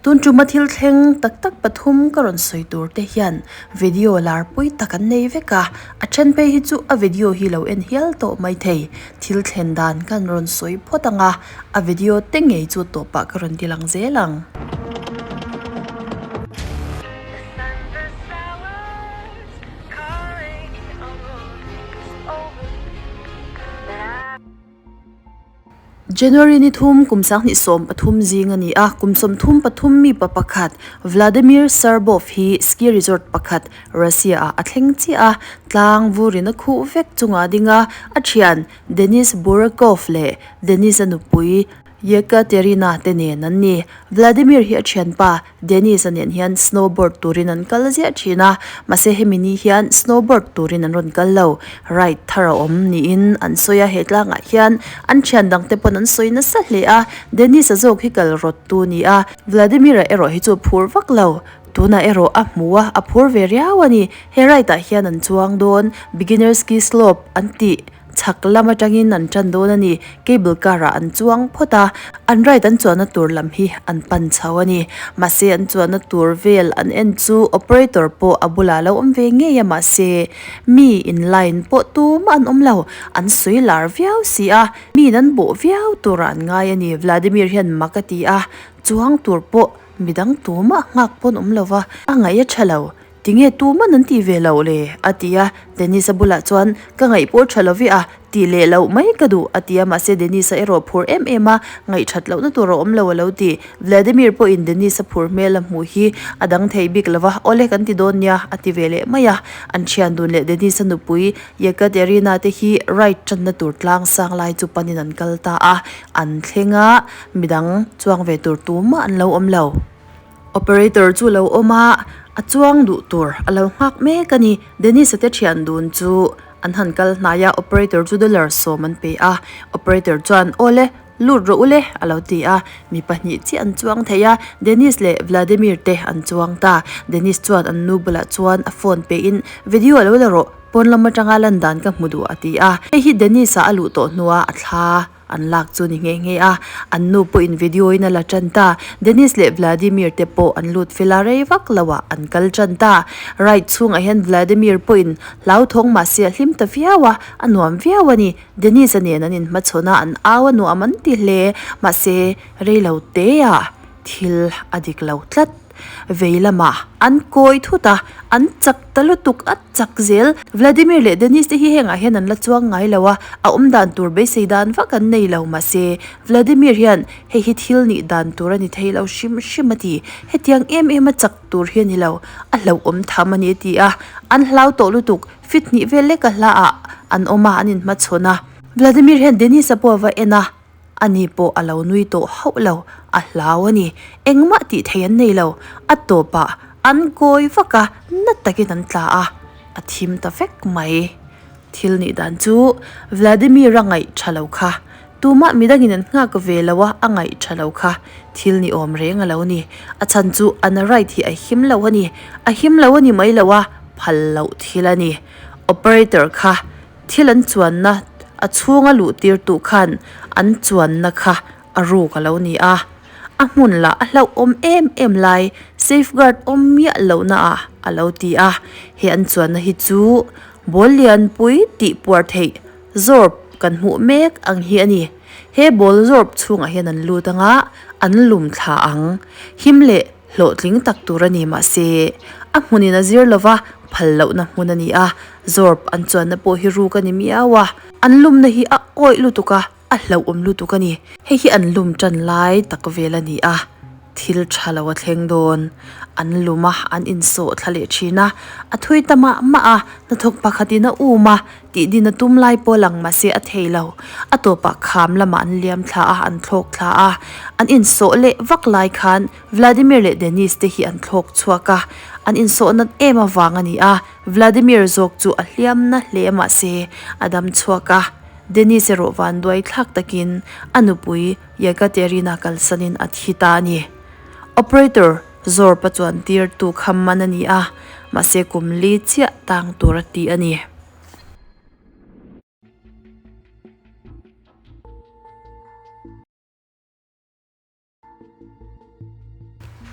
Tun tuma thil thleng tak tak pathum ka rawn sawi tur te hian video lar pui tak an nei vek a, a then phei hi chu a video hi lo en hial tawh mai thei. Thil thlen dan kan rawn sawi phawt ang a, a video te ngei chu tawpah ka rawn ti lang zel ang. January ni thum kum 2013 zing a ni a, kum 33 mi pa pakhat Vladimir Serbov hi ski resort pakhat Russia ah a thleng chiah a, tlang vurin a khuh vek chungah a ding a, a thian Denis Burakov leh Denis-a nupui Yekaterina te nen an ni. Vladimir hi a thianpa Denis-a nen hian snowboard turin an kal ziah thin a, mahse hemi ni hian snowboard turin an rawn kal lo. Ride thar a awm niin an sawi a, he tlangah hian an thian dangte pawn an sawi nasa hle a, Denis-a zawk hi kal rawttu a ni a, Vladimir-a erawh hi chu phur vak lo. Tunah erawh a hmu a, a phur ve riau a ni. He ride-ah hian an chuang dawn, beginner ski slope an tih. Chhak lam atangin an tan dawn a ni. Cable car ah an chuang phawt a, an ride an chuanna tur lam hi an pan chho a ni. Mahse an chuanna tur vel an en chu operator pawh a bulah a lo awm ve ngei a mahse mi in line pawh tumah an awm lo. An sawi lar viau si a, miin an bawh viau turah an ngai a ni. Vladimir hian mak a ti a, chuang tur pawh midang tumah nghak pawn awm lo va, a ngaih a tha lo. Tinge tuman an tih ve loh le? a ti a, Dennis-a bulah chuan, Ka ngaih pawh tha lo ve a, tih leh loh mai ka duh, a ti a, mahse Dennis-a erawh phur em em a, ngaih that lohna tur a awm lo a lo ti. Vladimir pawhin Dennis-a phur hmel a hmuh hi a dang thei bik lo va, Awle kan ti dawn nia, a ti ve leh mai a. An thian dun leh Dennis-a nupui Yekaterina te hi ride tanna tur tlang sang lai chu panin an kal ta a, an thleng a, midang chuang ve tur tumah an lo awm lo. Operator chu lo awm a, a chuang duh tur a lo nghak mek a ni. Dennis-a te thian dun chu an han kal hnai a, operator chu dollar sawm an pe a. Operator chuan, Awle, lut rawh u le, a lo ti a. Mi pahnih chiah an chuang thei a, Dennis leh Vladimir te an chuang ta. Dennis chuan an nu bulah chuan a phone pein, Video a lo la rawh, pawn lam atanga lan dan ka hmu duh, a ti a. Hei hi Dennis-a a luh tawh hnuah a thla. An lak chu ni nghe nghe a, an nu pawhin video in a la tan ta. Denis leh Vladimir te pawh an lut fel a, rei vak lo ah an kal tan ta. Ride chhungah hian Vladimir pawhin hlauthawng mahse a hlim ta viau a, a nuam viau a ni. Denis-a nen an inhmachhawn a, an au a nuam an ti hle. Mahse, rei lo te ah thil a dik lo tlat. Vei lamah an kawi thut a, an chak ta lutuk a chak zel. Vladimir leh Denis te hi hengah hian an la chuang ngai lo a, a awm dan tur beisei dan vak an nei lo. Mahse, Vladimir hian hei hi thil nih dan tur a ni thei lo hrim hrim a ti. Hetiang em em a chak tur hi a ni lo, a hlauhawm tham a ni a ti a. An hlau tawh lutuk, fit hnih vel lek a hla ah an awm a, an inhmachhawn a. Vladimir hian Denis-a pawh a va en a. Ani pawh a lo nui tawh hauh lo, a hlau a ni. Engmah tih thei an nei lo. A tawpah an kawi vak a, na takin an tla a, a thim ta vek mai. Thil nih dan chu Vladimir-a ngaih tha lo kha, tumah midangin an nghak ve lo a, a ngaih tha lo kha thil ni awm reng a lo ni. A chhan chu an ride hi a him lo a ni. A him lo a ni mai lo a, phal loh thil a ni. Operator kha Thil an chuanna a chhunga luh tirtu khan an chuanna kha a ruk a lo ni a, a hmun lah a hlauhawm em em lai safeguard awm miah lohna ah a lo ti a, he an chuanna hi chu ball lianpui tih puar theih zawrp kan hmuh mek ang hi a ni. He ball zawrp chhungah hian an lut anga an lum thla ang. Him leh Hlawhtling tak tur a ni mahse a hmunin a zir lova phal lohna hmun a ni a, Zorp an chuanna pawh hi ruk a ni miau a, an lumna hi a awih lutuk a, a hlauhawm lutuk a ni. Hei hi an lum tan lai tak vel a ni a, thil tha lo a thleng dawn. An lum a, an insawh thla leh thin a, a thui ta mah mah a, hnathawk pakhatin a um a, Tih din a tum lai pawh lang mahse a thei lo. A tawpah kham lamah an liam thla a, an thlawk thla a. An insawh leh vak lai khan Vladimir leh Denis te hi an thlawk chhuak a. An insawh nat em avang a ni a, Vladimir zawk chu a hliam na hle mahse a dam chhuak a. Denis erawh vanduai thlak takin a nupui Yekaterina kalsanin a thi ta a ni. Operator Zorpa chuan tirtu kham man a ni a, mahse kum li chiah tang tur a ti a ni.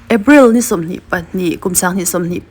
April ni 22 kum 2025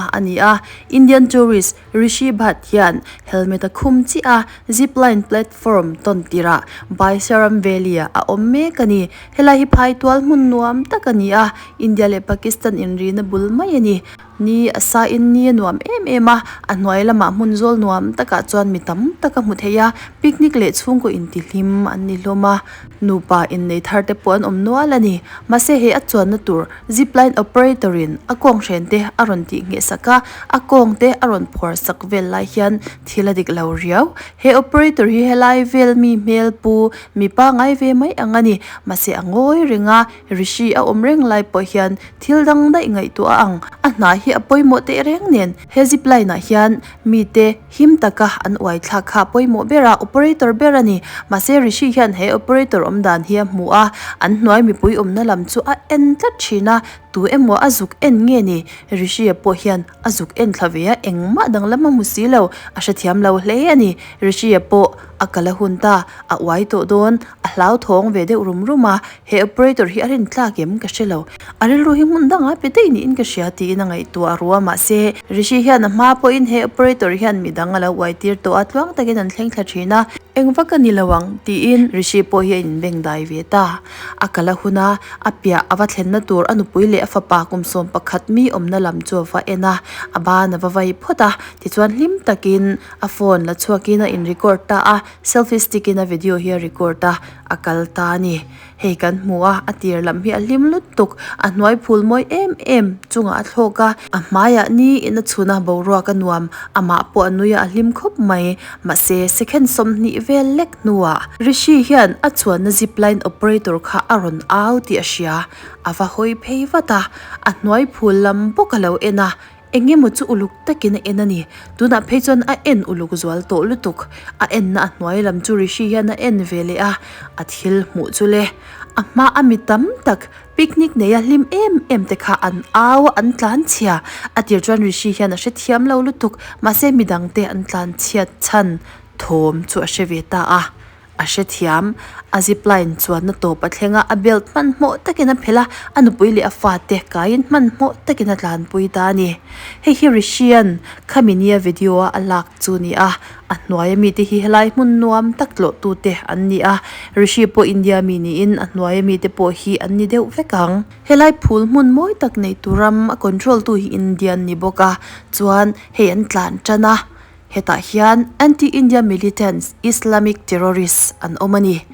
a ni a, Indian tourist Rishi Bhatt hian helmet a khum chiah a, zipline platform tawn tirah Baisaran Valley ah a awm mek a ni. Helai hi phai tual hmun nuam tak a ni a, India leh Pakistan inrina bul mai a ni. Ni a sa in ni a nuam em em a, a hnuai lamah hmun zawl nuam takah chuan mi tam tak a hmu thei a, picnic leh chhungkaw intihlim an ni hlawm a, nupa innei thar te pawh an awm nual a ni. Mahse he a chuanna tur zipline operator in a kawng hren te a rawn tih ngheh sak a, a kawng te a rawn phuar sak vel lai hian thil a dik lo riau. He operator hi helai vel mi hmel pu mi pangai ve mai ang a ni, mahse a ngawi reng a, Rishi a awm reng lai pawh hian thil dang daih ngaihtuah a ang. A hna hi a pawimawh teh reng nen he zip line ah hian mite him taka an uai thlak kha a pawimawh ber a, operator ber a ni. Mahse Rishi hian he operator awm dan hi a hmu a, an hnuai mipui awmna lam chu a en tlat thin a, tu emaw a zuk en nge ni? Rishi-a pawh hian a zuk en thla ve a, engmah danglam a hmu si lo, a hrethiam lo hle a ni. Rishi-a pawh a kal a hun ta, a uai tawh dawn, a hlauthawng ve deuh rum rum a, he operator hi a rin tlak em ka hre lo, a rilru hi hmun dangah pe daih niin ka hria tiin a ngaihtuah a ru a, mahse Rishi hian a hma pawhin he operator hian midang a lo uai tir tawh a, tluang takin an thleng thla thin a, eng vak a ni lo ang tiin Rishi pawh hi a inbeng dai ve ta, a kal a hun a, a piah a va thlenna tur a nupui leh a fapa kum 11 mi awmna lam chu a va en a, a ban a va vai phawt a, tichuan hlim takin a phone la chhuakin a in record ta a. Selfie stick in a video hi a record a, a kal ta a ni. Hei kan hmu a, a tir lam hi a hlim lutuk, a hnuai phul mawi em em chungah a thlawk a, a hmaiah ni in a chhun a, boruak a nuam, amah pawh a nui a, a hlim khawp mai. Mahse, second 20 vel lek hnuah Rishi hian a chuanna zipline operator kha a rawn au tih a hria, a va hawi phei vat a, a hnuai phul lam bawk a lo en a, Eng emaw chu uluk takin a en a ni. Tunah phei chuan a en uluk zual tawh lutuk. A enna a hnuai lam chu Rishi hian a en ve leh a, a thil hmuh chu le. A hma a mi tam tak picnic neia hlim em em te kha an au a, an tlan chhia. A tir chuan Rishi hian a hrethiam lo lutuk, mahse midangte an tlan chhiat chhan thawm chu a hre ve ta a. A hrethiam, a zipline chuanna tawp a thleng a, a belt hmanhmawh takin a phelh a, a nupui leh a fate kaiin hmanhmawh takin a tlanpui ta a ni. Hei hi Rishian khami nia video a a lak chu ni a, a hnuaia mite hi helai hmun nuam tak tlawhtute an ni a, Rishi pawh India mi niin a hnuaia mite pawh hi an ni deuh vek ang. Helai phul hmun mawi tak nei tu ram a control tu hi Indian ni bawk a, chuan hei an tlan tan a. Hetah hian Anti-India militants, Islamic terrorists an awm a ni.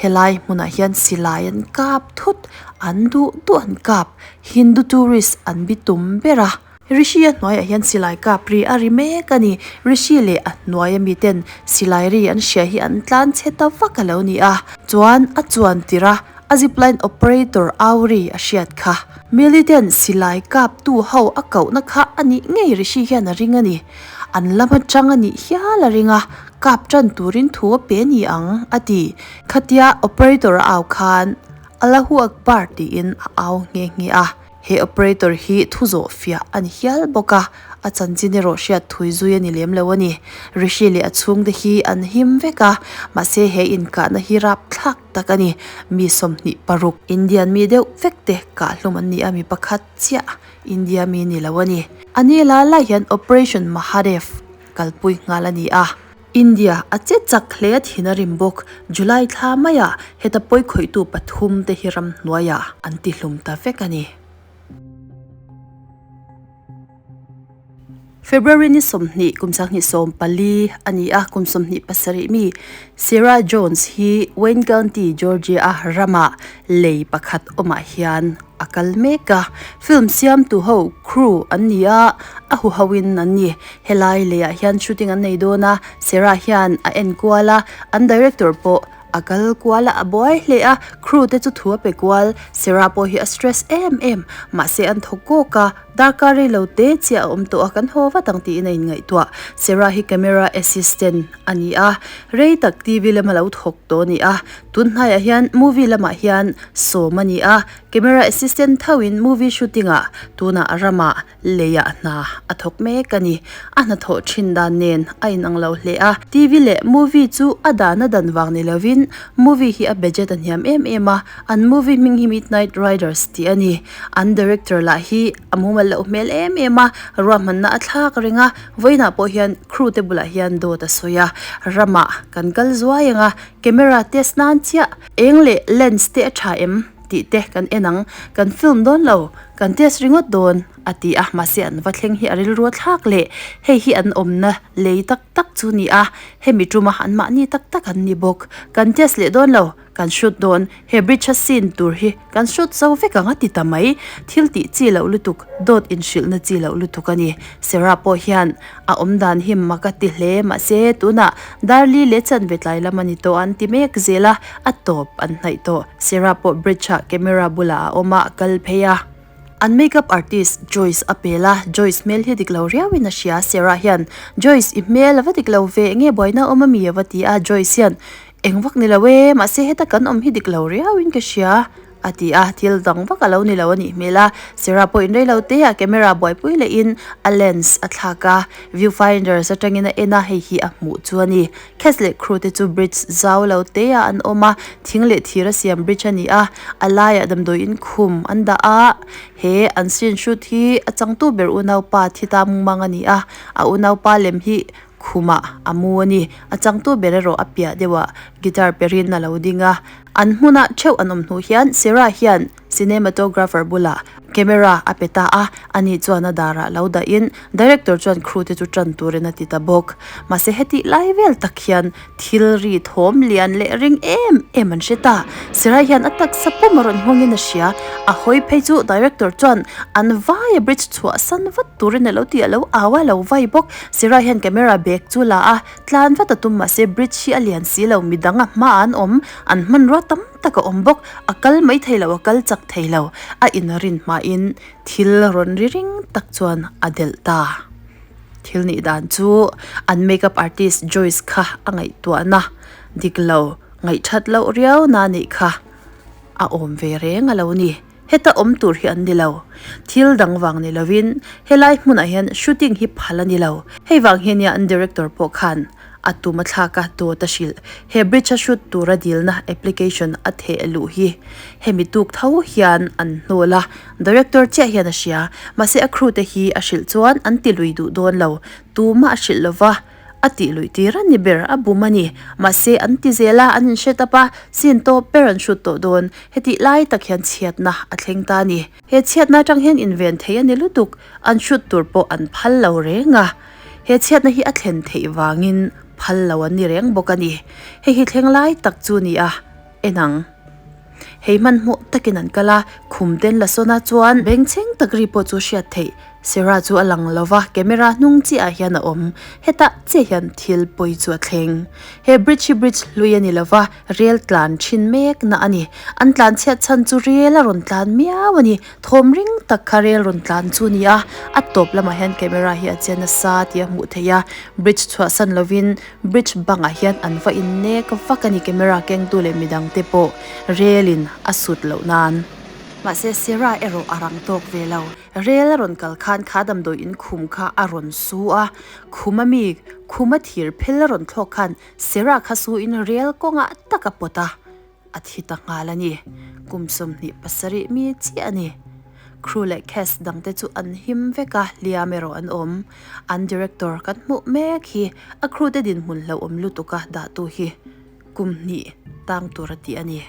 Helai hmunah hian silai an kap thut, an duh duh an kap, Hindu tourist an bi tum ber a. Rishi a hnuaiah hian silai kap ri a ri mek a ni. Rishi leh a hnuaia miten silai ri an hria hi an tlan chhe ta vak a lo ni a. Chuan a chuan tirh a, a zipline operator au ri a hriat kha. Militant silai kaptu ho a kohna kha a nih ngei Rishi hian a ring a ni. An lam atang a nih hial a ring a, kap tan turin thu a pe ni ang, a ti. Khatia operator a au khan Allahu Akbar tiin a au nghe nghe a. He operator hi thu zawh fiah a ni hial bawk a, a chanchin erawh hriat thui zui a ni lem lo a ni. Rishi leh a chhungte hi an him vek a, mahse he inkahna hi rapthlak tak a ni. Mi 26 Indian mi deuh vek te kahhlum an ni a, mi pakhat chiah India mi ni lo a ni. A ni la lai hian Operation Mahadev kalpui nghal a ni a. India a che chak hle a thin a rim bawk. July thla maiah heta pawi khawihtu pathum te hi ramhnuaiah an ti hlum ta vek a ni. February ni 20 kum 2014 a ni a, kum 27 mi Sarah Jones hi Wayne County, Georgia a ramah lei pakhat awmah hian a kal mek a, film siamtu ho crew an ni a, a huho in an ni. Helai leiah hian shooting an nei dawn a, Sarah hian a en kual a, an director pawh a kal kual a, a buai hle a, crew te chu thu a pe kual, Sarah pawh hi a stress em em, mahse an thaw kawk a, darkar rei lo te chiah a awm tawh a, kan haw vat ang tiin a inngaihtuah. Sarah hi camera assistant a ni a, rei tak TV lama lo thawk tawh a ni a, tun hnaiah hian movie lamah hian sawm a ni a, Camera assistant thoin movie shooting ah tunah a ramah leiah hna a thawk mek a ni. A hnathawh thin dan nen a inang lo hle a, TV leh movie chu a dan a dan vang ni lovin Tin, movie hi a budget a hniam em em a, an movie hming hi Midnight Riders tih a ni. An director lah hi a mumal loh hmel em em a, ruahmanna a thlak reng a, vawiinah pawh hian crew te bulah hian dawt a sawi a, ramah kan kal zuai ang a, camera test nan chiah eng leh lens te a tha em tih te kan en ang, kan film dawn lo, kan test ringawt dawn a ti a, mahse an va thleng hi a rilru a thlak leh hei hi an awmna lei tak tak chu ni a, hemi tuma anmahni tak tak an ni bawk, kan test leh dawn lo. Kan shoot dawn, he bridge a scene tur hi kan shoot zo vek ang a ti ta mai. Thil tih chi loh lutuk, dawt inhrilhna chi loh lutuk a ni. Sarah pawh hian a awm dan hi mak a ti hle, mahse tunah Darli leh chanve tlai lam a ni tawh an ti mek zel a, a tawp an hnaih tawh. Sarah pawh bridge ah camera bulah a awm a, a kal phei a. An makeup artist Joyce a pel a, Joyce hmel hi dik lo riauin a hria. Sarah hian, Joyce, i hmel a va dik lo ve, enge buaina awm ami a va ti a, Joyce hian, Eng vak ni lo e, mahse heta kan awm hi dik lo riauin ka hria, a ti a, thil dang vak a lo ni lo a nih hmel a. Sarah pawhin rei lo te ah camera buaipui lehin a lens a thlak a, view finders atangin a en a, hei hi a hmuh chu a ni. Cast leh crew te chu bridge zau lo te ah an awm a, thing leh thir a siam bridge a ni a, a laiah damdawiin khum an dah a, he an scene shoot hi a changtu ber unaupa thi ta mumang a ni a, a unaupa lem hi Khumah a mu a ni. A changtu ber erawh a piah deuhah guitar perin a lo ding a. An hmunah theuh an awm hnu hian Sarah hian cinematographer bulah camera a pe ta a, ani chuan a darah lo dahin director chuan crew te chu tan turin a ti ta bawk. Mahse hetih lai vel tak hian thil ri thawm lian leh ring em em an hre ta. Sarah hian a taksa pum a rawn nghawngin a hria. A hawi phei chu director chuan an vai a bridge chhuah san vat turin a lo ti a lo au a, a lo vai bawk. Sirah hian camera bag chu la a, tlan vat a tum mahse bridge hi a lian si lo, midang a hmaah an awm, an hmanrua tam tak a awm bawk, a kal mai thei lo, a kal chak thei lo, a inrin hmain thil rawn ri ring tak chuan a delh ta. Thil nih dan chu an makeup artist Joyce kha a ngaihtuahna dik lo, ngaihthat loh riau na nih kha a awm ve reng a lo ni. Heta awm tur hi an ni lo. Thil dang vang ni lovin helai hmunah hian shooting hi phal a ni lo. Hei vang hi ania an director pawh khan a tum a thlak a, dawt a hrilh. He bridge a shoot tura dilna application a theh luh hi hemi tuk tho hian an hnawl a, director chiah hian a hria. Mahse a crew te hi a hrilh chuan an ti lui duh dawn lo. Tumah a hrilh lova. A tih luih tir a ni ber, a bum a ni. Mahse, an ti zel a, an inhre tap a, scene tawp ber an hrut tawh dawn. Hetih lai tak hian chhiatna a thleng ta a ni. He chhiatna atang hian inven thei a ni lutuk, an hrut tur pawh an phal lo reng a. He chhiatna hi a thlen theih vangin phal lo an ni reng bawk a ni. Hei hi thleng lai tak chu ni a, en ang. Hei hmanhmawh takin an kal a, khum ten la sawn a chuan bengchheng tak ri pawh chu hriat theih. Sarah chu a lang lo va, camera hnung chiah ah hian a awm. Hetah chiah hian thil pawi chu a thleng. He bridge hi bridge hlui a ni lo va, rel tlan thin mek na a ni. An tlan chhiat chhan chu rel a rawn tlan miau a ni. Thawm ring tak kha rel rawn tlan chu a ni a, a tawp lamah hian camera hi a che nasa tih a hmuh theih a. Bridge chhuahsan lovin bridge bangah hian an va innek vak a ni camera kengtu leh midang te pawh rel in a sut loh nan. Mahse Sarah erawh a rang tawk ve lo. Rel a rawn kal khan kha damdawi in khum kha a rawn su a, khum a mi khum a thir phel a rawn thlawk khan Sarah kha su in rel kawngah tak a pawt a, a thi ta nghal a ni. Kum 27 mi chiah a ni. Crew leh cast dangte chu an him vek a, hliam erawh an awm. An director kan hmuh mek hi a crew te dinhmun hlauhawm lutuk a dahtu hi kum hnih tang tur a tih a ni.